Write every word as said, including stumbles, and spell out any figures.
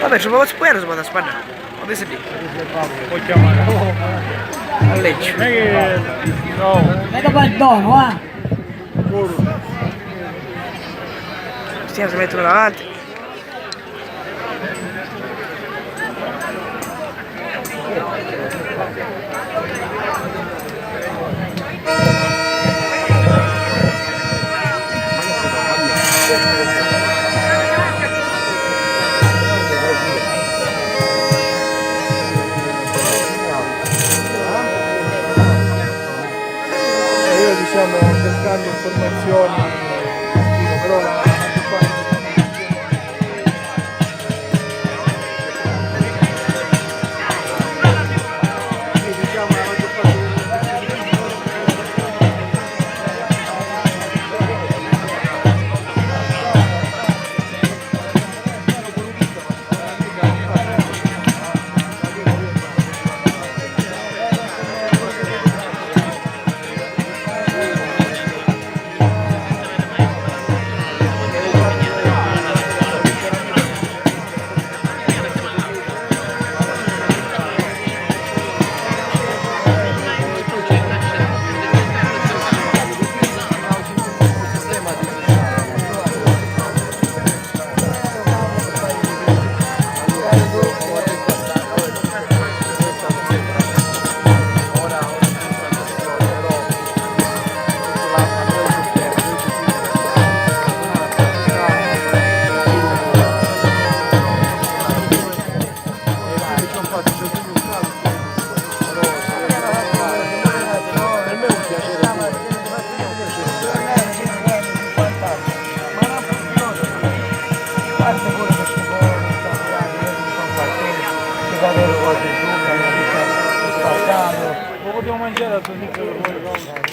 Vabbè, ci può square, si può square. What is it? Può chiamare. A legge. Non è che, no. Vedi che poi dono, eh? Stiamo si mettono davanti. E io, diciamo, cercando informazioni, però la maggior parte Lo potevamo mangiare a sto tizio che vuole.